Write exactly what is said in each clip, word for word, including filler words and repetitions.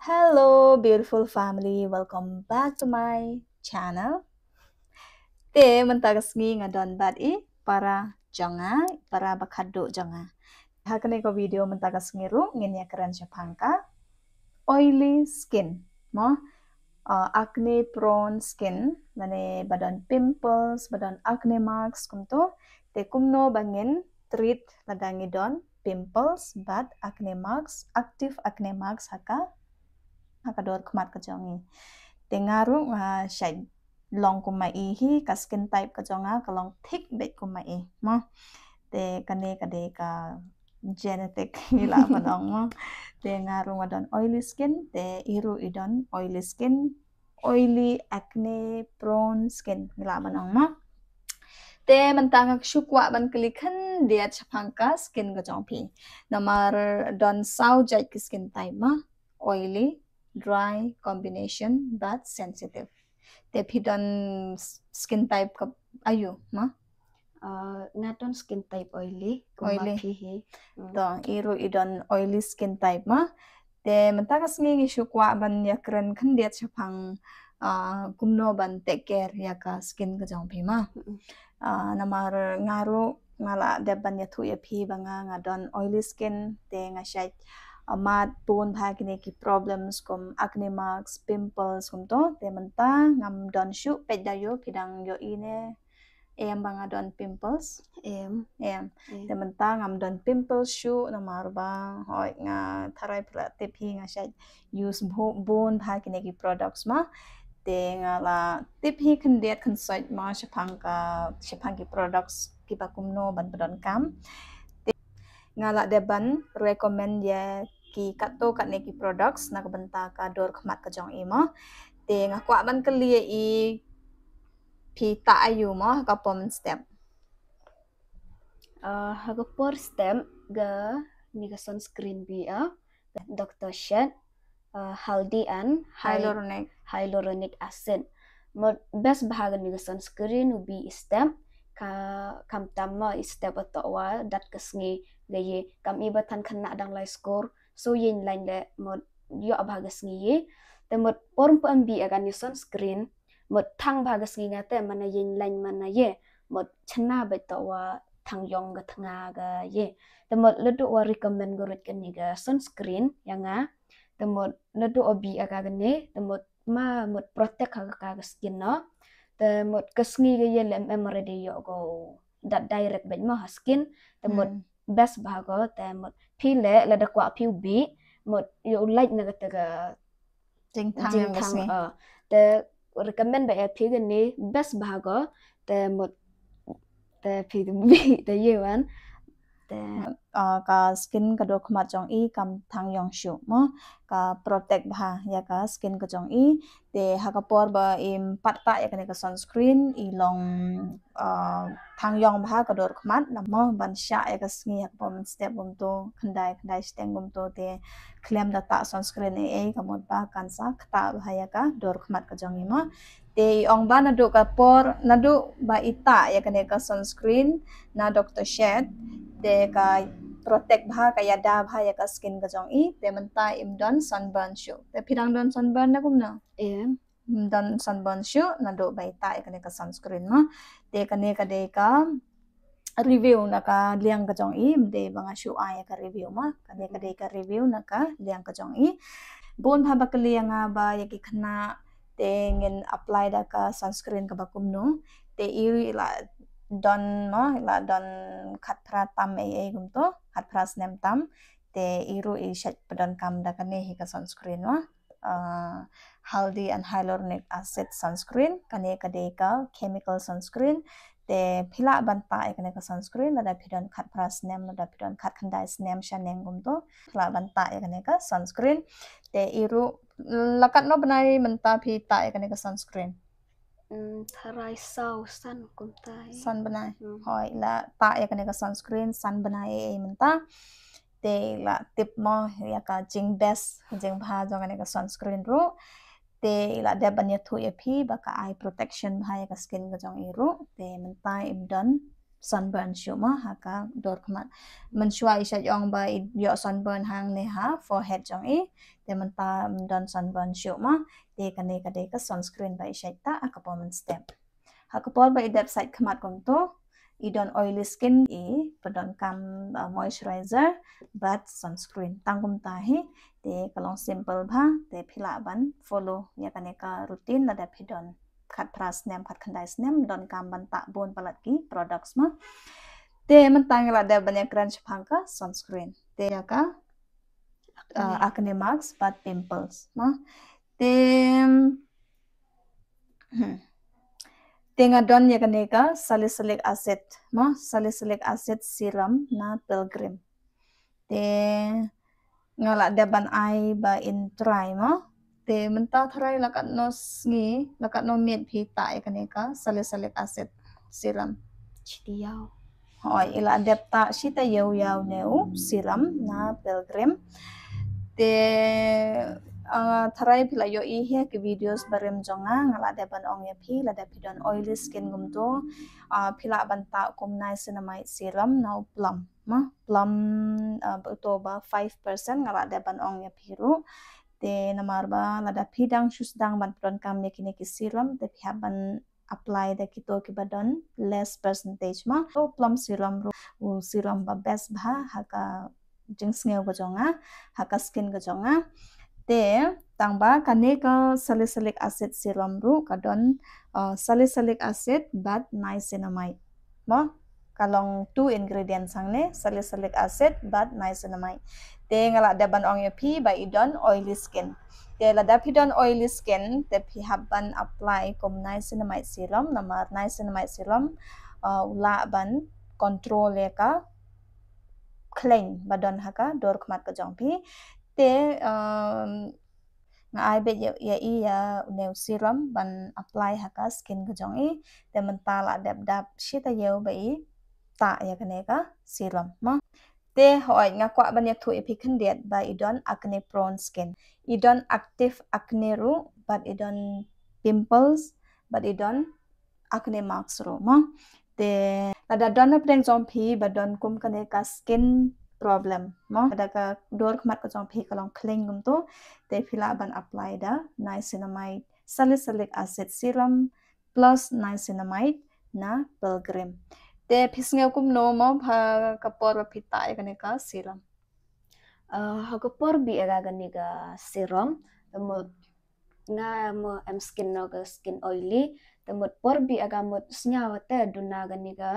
Hello, beautiful family. Welcome back to my channel. Te mynta ka sngi nga don bad i para jong nga, para ba khadduh jong nga. Ha kane ka video mynta ka sngi ruh ngin ïa kren shaphang ka oily skin, mo? Uh, acne prone skin, lane ba don pimples, ba don acne marks, kumto. Te kumno ba ngin treat lada ngi don pimples bad acne marks, active acne marks ha ka, ha ka dor khmat ka jong ngi. Te nga ruh nga shait long kum ma i hi, ka skin type ka jong nga ka long thick beit kum ma i, mo? Te kane ka dei ka genetic ngi lah ban ong, mo? Te nga ruh nga don oily skin, te i ruh i don oily skin, oily acne prone skin ngi lah ban ong, mo? Te mynta nga shu kwah ban kylli khyndiat shaphang ka skin ka jong phi. Namar don saw jait ki skin type, mo? Oily, dry, combination bad sensitive. Te phi don s-, skin type ka aïu, mo? Uh, nga don skin type oily, kumba Oily. Phi hi. Mm. To, i ruh i don oily skin type, mo? Te mynta ka sngi ngi shu kwah ban ïa kren khyndiat shaphang, uh, kumno ban take care ïa ka skin ka jong phi, mo? Mm-mm. Uh, namar nga ruh nga la dep ban ïathuh ïa phi ba nga, nga don oily skin, te nga shait, uh, mad bun bha kine ki problems kum acne marks, pimples, kumto. Te mynta ngam don shuh, peit da ïoh, phi dang ïohi ne em ba nga don pimples? Em. Em. Em. Te mynta ngam don pimples shuh namar ba, hooid, nga tharai phi la tip hi nga shait use bu-, bun bha kine ki products, mo? Te nga la tip hi khyndiat khynsoit, mo, shaphang ka, shaphang ki products kiba kumno ban pyndonkam. Te nga la dep ban recommend ïa ki katto katne ki products na ka bynta ka dor khmat ka jong i, mo. Te nga kwah ban kylli ïa i, phi tah aïu, mo, ha ka por mynstep? Uh, ha ka por step kane ka sunscreen ba ïa Doctor Sheth, uh, Haldi and hy-, Hyaluronic. Hyaluronic acid. Mut best bha kane ka sunscreen u ba i step, ka, khamtam ma i step atoh wa dat ka sngi ka ïe, kam i ba than khynnah dang lai skur, so ïeng lain leh mut ïoh bha ka sngi ïe. Te mut por ym pu em ba ïa kane ka sunscreen, mut thang bha ka sngi nga te, mana ïeng lain mana ïe, mut chna beit toh wa thang ïong ka thnga ka ïe. Te mut lada u recommend ka ruh kane ka sunscreen ïa nga, te mut lada u ba ïa ka kane, te mut ma mut protect ha ka, ka skin, no. Te mut ka sngi ka ïe leh em em ready ïoh ko dat direct beit ma ha skin, te mut Hmm. best bha ko, te mut phi leh lada kwah phi u ba, mut ïoh u lait na kata ka Jingthang ïong ka jingthang, sngi. Uh, te recommend ba ïa phi kane best bha ko, te mut te phi u ba te ïe wan. Te Uh, ka skin ka dor khmat jong i kam thang ïong shuh, mo, ka protect bha ïa ka skin ka jong i. Te ha ka por ba im pat tah ïa kane ka sunscreen, i long, uh, thang ïong bha ka dor khmat, namar ban shah ïa ka sngi ha ka por mynstep kumto, khyndai khyndai shiteng kumto, te khlem da tah sunscreen ei ei, ka mut ba kan sa ktah bha ïa ka dor khmat ka jong i, mo. Te i ong ba naduh ka por, naduh ba i tah ïa kane ka sunscreen na Doctor Sheth, te ka protect bha, ka ïada bha ïa ka skin ka jong i, te mynta im don sunburn shuh. Te phi dang don sunburn ne kumno? em. Im don sunburn shuh naduh ba i tah ïa kane ka sunscreen, mo. Te kane ka dei ka review na ka liang ka jong i, ym dei ba nga shu ai ïa ka review, mo. Kane ka dei ka review na ka liang ka jong i. Bun bha ba kylli ïa nga ba ïa ki khynnah te ngin apply da ka sunscreen kaba kumno. Te i la don, mo, i la don khatphra tam ei ei kumto, khatphra snem tam. Te i ruh i shait pyndonkam da kane hi ka sunscreen, mo. Uh, Haldi and Hyaluronic Acid Sunscreen, kane ka dei ka chemical sunscreen. Te phi lah ban tah ïa kane ka sunscreen lada phi don khatphra snem, lada phi don khatkhyndai snem shaneng kumto, phi lah ban tah ïa kane ka sunscreen. Te i ruh, la katno bnai mynta phi tah ïa kane ka sunscreen? Mm, tharai saw san kumta hi. San bnai. Mm. Hooid, la tah ïa kane ka sunscreen san bnai ei ei mynta. Te la tip mo ïa ka jingbest, jingbha jong kane ka sunscreen ruh. Te la dep ban ïathuh ïa phi ba ka ai protection bha ïa ka skin ka jong i ruh. Te mynta im don sunburn shuh mo ha ka dur khmat. Mynshuwa i shait ong ba i ïoh sunburn hangne ha forehead jong i, te mynta ym don sunburn shuh mo. Te kane ka dei ka sunscreen ba i shait tah ha ka por mynstep. Ha ka por ba i dep sait khmat kumto, i don oily skin, i pyndonkam uh, moisturizer bad sunscreen. Tang kumta hi, te ka long simple bha, te phi lah ban follow ïa kane ka routine lada phi don khatphra snem, khatkhyndai snem, donkam ban tah bun palat ki products mo. Te mynta ngi la dep ban ïakren shaphang ka sunscreen. Te ïa ka uh, acne marks bad pimples mo. Te hmm. Te nga don ïa kane ka salicylic acid mo, salicylic acid serum na Pilgrim. Te nga la dep ban ai ba in try mo. Te mynta tharai la katno sngi, la katno miet phi tah ïa kane ka salicylic acid serum? Shi taïew. Hooid, i la dep tah shi taïew ïa une u serum na Pilgrim. Te uh, tharai phi la ïohi hi ha ki videos barim jong nga, nga la dep ban ong ïa phi, lada phi don oily skin kumto, uh, phi lah ban tah kum niacinamide serum na u Plum mo. Plum uh, uto ba five percent nga la dep ban ong ïa phi ruh. Te namar ba lada phi dang shu sdang ban pyndonkam ïa kine ki serum, te phi hap ban apply da kito kiba don less percentage mo. U Plum serum ruh u serum ba best bha ha ka jingsngew ka jong nga, ha ka skin ka jong nga. Te tang ba kane ka salicylic acid serum ruh ka don uh, salicylic acid bad niacinamide mo. Ka long two ingredients hangne, salicylic acid bad niacinamide. Te nga la dep ban ong ïa phi ba i don oily skin. Te lada phi don oily skin, te phi hap ban apply kum niacinamide serum, namar niacinamide serum uh, u lah ban control ïa ka khleiñ ba don ha ka dur khmat ka jong phi. Te um, nga ai beit ïa, ïa i ïa une u serum ban apply ha ka skin ka jong i. Te mynta la dep dap shi taïew ba i tah ïa kane ka serum mo. Te hooid, nga kwah ban ïathuh ïa phi khyndiat ba i don acne prone skin. I don active acne ruh, bad i don pimples, bad i don acne marks ruh mo. Te lada don na pdeng jong phi ba don kum kane ka skin problem mo, lada ka dur khmat ka jong phi ka long khleiñ kumto, te phi lah ban apply da niacinamide salicylic acid serum plus niacinamide na Pilgrim. Te phi sngew kumno mo ha ka por ba phi tah ïa kane ka serum? Uh, ha ka por bi ïa kane ka serum, te mut nga mo em skin no ka skin oily, te mut por bi ïa ka mut sngew te duna kane ka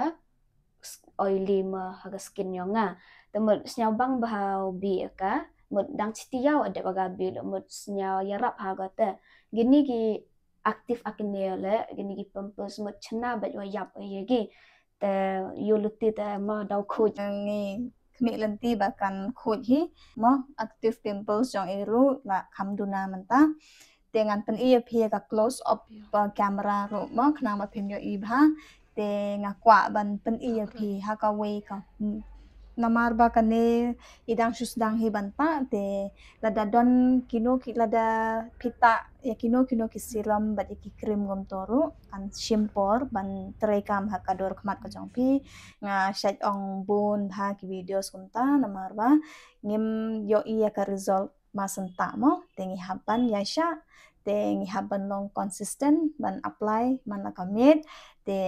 oily mo ha ka skin jong nga. Te mut sngew bang bha u bi ïa ka, mut dang shi taïew dep ïa ka bi, mut sngew ïarap ha ka te. Kine ki active acne leh, kine ki pimples mut shna bad ïoh ïap ïa ki. Te ïoh lynti te mo daw khuid. Ngi khmih lynti ba kan khuid hi mo, active pimples jong i ruh la kham duna mynta. Te ngan pyni ïa phi ïa ka close up ba camera ruh mo, khnang ba phin ïohi bha. Te nga kwah ban pyni ïa phi ha kawei ka, namar ba kane i dang shu sdang hi ban tah, te lada don kino ki, lada phi tah ïa kino kino ki serum bad ïa ki cream kumto ruh, kan shim por ban trei kam ha ka dur khmat ka jong phi. Nga shait ong bun bha ki videos kumta, namar ba ngim ïohi ïa ka result mar shen tah mo, te ngi hap ban ïaishah, te ngi hap ban long consistent ban apply man la ka miet. Te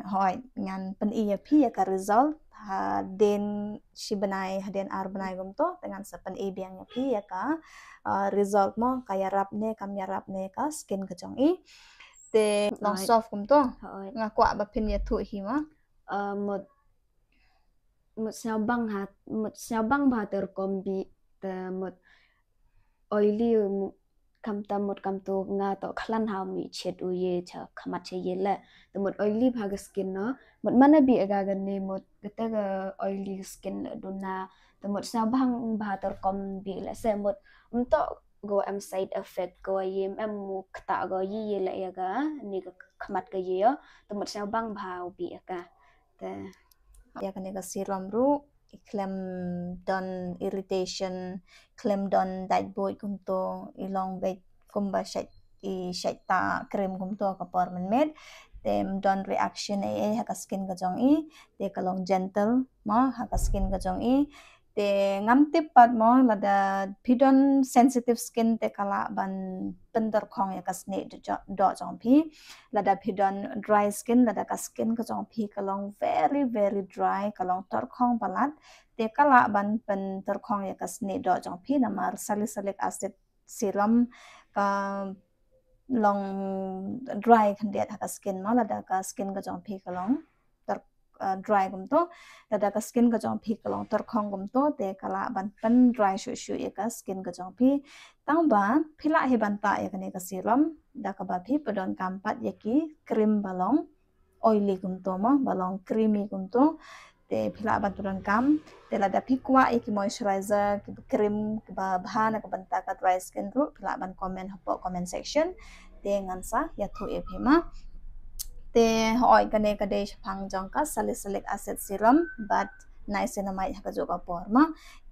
hooid, ngan pyni ïa phi ïa ka result hadien shi bnai, hadien ar bnai kumto, te ngan sa pyni biang ïa phi ïa ka uh, result mo, ka ïarap ne kam ïarap ne ka skin ka jong i. Te long soft kumto. Nga kwah ba phin ïathuh hi mo. Uh, mut mut sngew bang ha, mut sngew bang bha te rukom bi, te mut oily, mut kam ta mut kam tu nga to khlan ha mi chet u ye cha khmat cha ye le. Te mut oily bha ka skin no. Mut mana bi aga gani mut kata ka oily skin le duna. Te mut sngew bang bha te rukom bi le se mut mto go em side effect go ye em mu kata go ye ye le ya ga ni ka khmat ka ye yo. Te mut sngew bang bha u bi aga. Te ïa kane ka serum ruh i khlem don irritation, khlem don dait buit kumto, i long beit kumba shait, i shait ta cream kumto ka por mynmiet. te ym don reaction ei ei ha ka skin ka jong i, te ka long gentle mo ha ka skin ka jong i. Te ngam tip pat mo, lada phi don sensitive skin te ka lah ban pyntyrkhong ïa ka snieh doh jong phi. Lada phi don dry skin, lada ka skin ka jong phi ka long very very dry, ka long tyrkhong palat, te ka lah ban pyntyrkhong ïa ka snieh doh jong phi namar salicylic acid serum ka long dry khyndiat ha ka skin mo, lada ka skin ka jong phi ka long dry kumto, lada ka skin ka jong phi ka long tyrkhong kumto, te ka lah ban pyndry shuh shuh ïa ka skin ka jong phi. Tang ba phi lah hi ban tah ïa kane ka serum da kaba phi pyndonkam pat ïa ki cream ba long oily kumto mo, ba long creamy kumto, te phi lah ban pyndonkam. Te lada phi kwah ïa ki moisturizer, ki cream kiba bha na ka bynta ka dry skin ruh, phi lah ban comment hapoh comment section, te ngan sa ïathuh ïa phi mo. Te hooid, kane ka dei shaphang jong ka salicylic acid serum bad niacinamide ha kajuh ka por mo.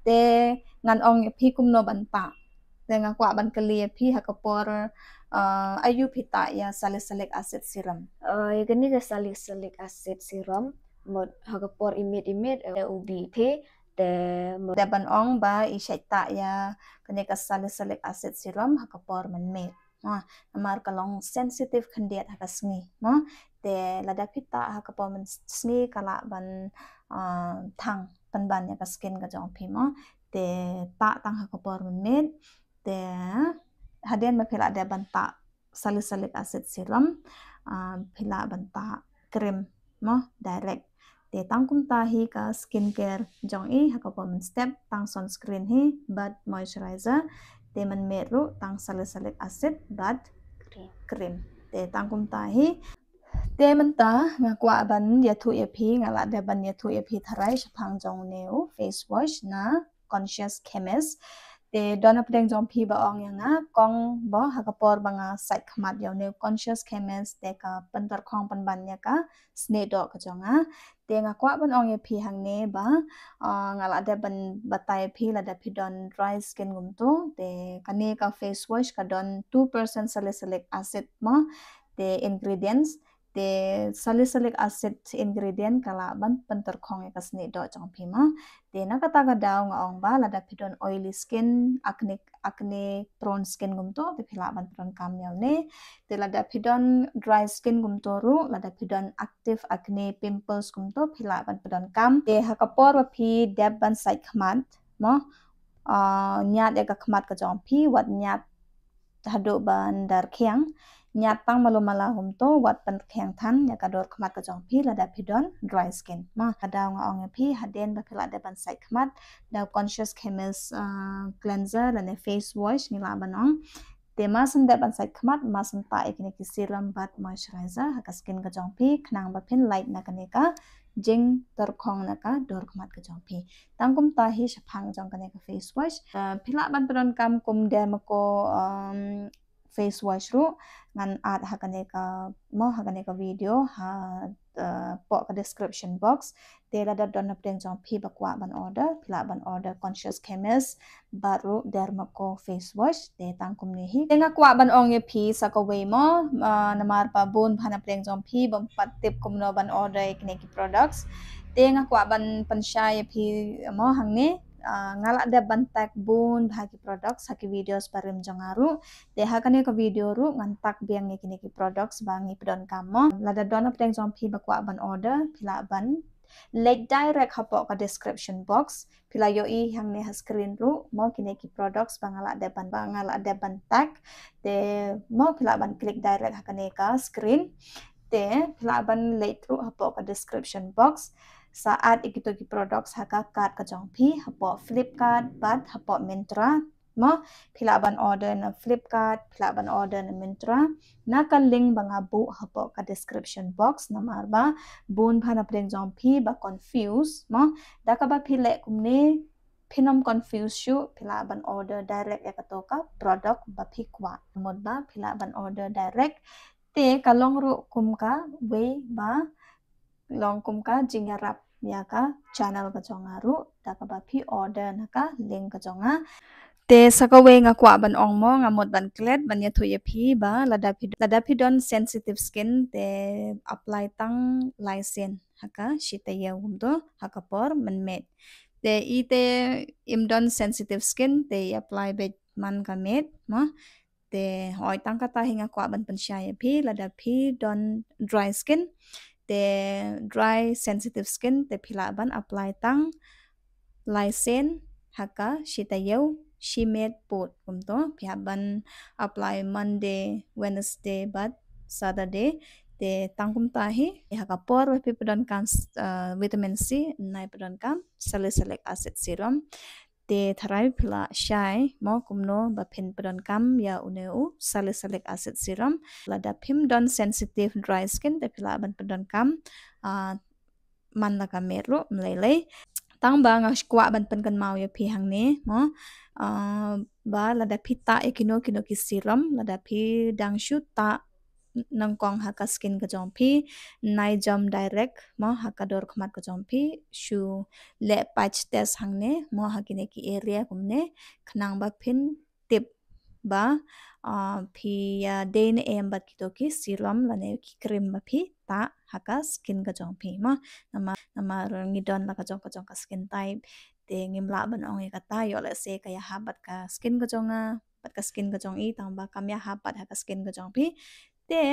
Te ngan ong ïa phi kumno ban tah. Te nga kwah ban kylli ïa phi, ha ka por aïu phi tah ïa salicylic acid serum? Ïa kane ka salicylic acid serum, mut ha ka por i miet i miet u bit te, te mut dei ban ong ba i shait tah ïa kane ka salicylic acid serum ha ka por mynmiet mo, namar ka long sensitive khyndiat ha ka sngi mo. Te lada phi tah ha ka por mynsngi ka lah ban thang pynban ïa ka skin ka jong phi mo. Te tah tang ha ka por mynmiet. Te hadien ba phi lah dep ban tah salicylic acid serum, phi lah ban tah cream mo direct. Te tang kumta hi ka skincare jong i, ha ka por mynstep tang sunscreen hi bad moisturizer, te mynmiet ruh tang salicylic acid bad cream. Te tang kumta hi. Te mynta nga kwah ban ïathuh ïa phi, nga lah dep ban ïathuh ïa phi tharai shaphang jong une u face wash na Conscious Chemist. Te don na pdeng jong phi ba ong ïa nga, kong ba ha ka por ba nga sait khmat ïa une u Conscious Chemist te ka pyntyrkhong pynban ïa ka snieh doh ka jong nga. Te nga kwah ban ong ïa phi hangne ba nga lah dep ban batai ïa phi lada phi don dry skin kumto, te kane ka face wash ka don two percent salicylic acid mo. Te ingredients, te salicylic acid ingredient ka lah ban pyntyrkhong ïa ka snieh doh jong phi mo. Te na kata ka daw nga ong ba lada phi don oily skin, acne, acne prone skin kumto, te phi lah ban pyndonkam ïa une. Te lada phi don dry skin kumto ruh, lada phi don active acne, pimples kumto, phi lah ban pyndonkam. Te ha ka por ba phi dep ban sait khmat mo, ñiad ïa ka khmat ka jong phi, wat ñiad haduh ban da rkhiang. Ñiad tang malu mala kumto, wat pynrkhiang than ïa ka dur khmat ka jong phi lada phi don dry skin mo. Ka daw nga ong ïa phi, hadien ba phi lah dep ban sait khmat da u Conscious Chemist cleanser lane face wash ngi lah ban ong, te mar shen dep ban sait khmat, mar shen tah ïa kine ki serum bad moisturizer ha ka skin ka jong phi khnang ba phin lait na kane ka jingtyrkhong na ka dur khmat ka jong phi. Tang kumta hi shaphang jong kane ka face wash. Phi lah ban pyndonkam kum Dermaco face wash ruh, ngan add ha kane ka mo, ha kane ka video hapoh ka description box. Te lada don na pdeng jong phi ba kwah ban order, phi lah ban order Conscious Chemist bad ruh Dermaco face wash. Te tang kumne hi. Te nga kwah ban ong ïa phi sa kawei mo, namar ba bun bha na pdeng jong phi bym pat tip kumno ban order ïa kine ki products. Te nga kwah ban pynshai ïa phi mo hangne, nga lah dep ban tag bun bha ki products ha ki videos barim jong nga ruh. Te ha kane ka video ruh ngan tag biang ïa kine ki products ba ngi pyndonkam mo. Lada don na pdeng jong phi ba kwah ban order, phi lah ban leit direct hapoh ka description box. Phi lah ïohi hangne ha screen ruh mo kine ki products ba nga lah dep ban, ba nga lah dep ban tag. Te mo phi lah ban click direct ha kane ka screen. Te phi lah ban leit ruh hapoh ka description box, sa add ïa kito ki products ha ka cart ka jong phi hapoh Flipkart bad hapoh Myntra. Mo, phi lah ban order na Flipkart, phi lah ban order na Myntra na ka link ba nga buh hapoh ka description box, namar ba bun bha na pdeng jong phi ba confuse mo. Da kaba phi leh kumne phin ym confuse shuh, phi lah ban order direct ïa kato ka product ba phi kwah. Mut ba phi lah ban order direct. Te ka long ruh kum kawei ba long kum ka jingïarap ïa ka channel ka jong nga ruh da kaba phi order na ka link ka jong nga. Te sa kawei nga kwah ban ong mo, nga mut ban klet ban ïathuh ïa phi ba lada phi, lada phi don sensitive skin te apply tang lai sien ha ka shi taïew kumto ha ka por mynmiet. Te i te im don sensitive skin te i apply beit man ka miet mo. Te hoi tang kata hi nga kwah ban pynshai ïa phi, lada phi don dry skin te dry sensitive skin te phi lah ban apply tang lai sien ha ka shi taïew shi miet pud kumto. Phi hap ban apply Monday, Wednesday bad Saturday. Te tang kumta hi ha ka por ba phi pyndonkam, uh, vitamin C, nai pyndonkam salicylic acid serum. Te tharai phi lah shai mo kumno ba phin pyndonkam ïa une u salicylic acid serum. Lada phim don sensitive dry skin te phi lah ban pyndonkam, ah, man la ka miet ruh mlei lei. Tang ba nga kwah ban pynkynmaw ïa phi hangne mo, ah, ba lada phi tah ïa kino kino ki serum, lada phi dang shu tah nyngkong ha ka skin ka jong phi, nai jam direct mo ha ka dur khmat ka jong phi, shu leh patch test hangne mo ha kine ki area kumne, khnang ba phin tip ba, ah, phi ïadei ne em bad kito ki serum lane ki cream ba phi tah ha ka skin ka jong phi mo. Namar, namar ngi don la ka jong ka jong ka skin type. Te ngim lah ban ong ïa kata, ïoh lehse ka ïahap bad ka skin ka jong nga, bad ka skin ka jong i, tang ba kam ïahap bad ha ka skin ka jong phi. Te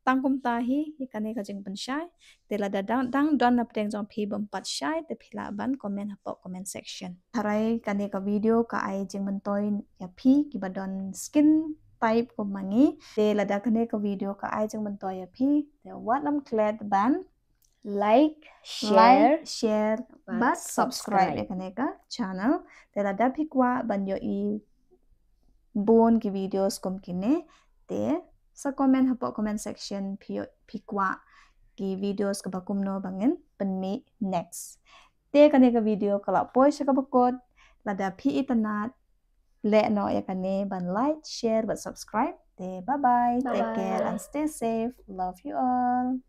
tang kumta hi ïa kane ka jingpynshai. Te lada dang, dang don na pdeng jong phi bym pat shai te phi lah ban comment hapoh comment section. Tharai kane ka video ka ai jingmyntoi ïa phi kiba don skin type kum ma ngi. Te lada kane ka video ka ai jingmyntoi ïa phi te wat nym klet ban like, share, share, bad subscribe ïa kane ka channel. Te lada phi kwah ban ïohi bun ki videos kum kine te sa comment hapoh comment section phi, phi kwah ki videos kaba kumno ba ngin pynmih next. Te kane ka video ka la poi sha kaba kut, lada phi itynnad leh noh ïa kane ban like, share bad subscribe. Te bye bye, take care and stay safe. Love you all.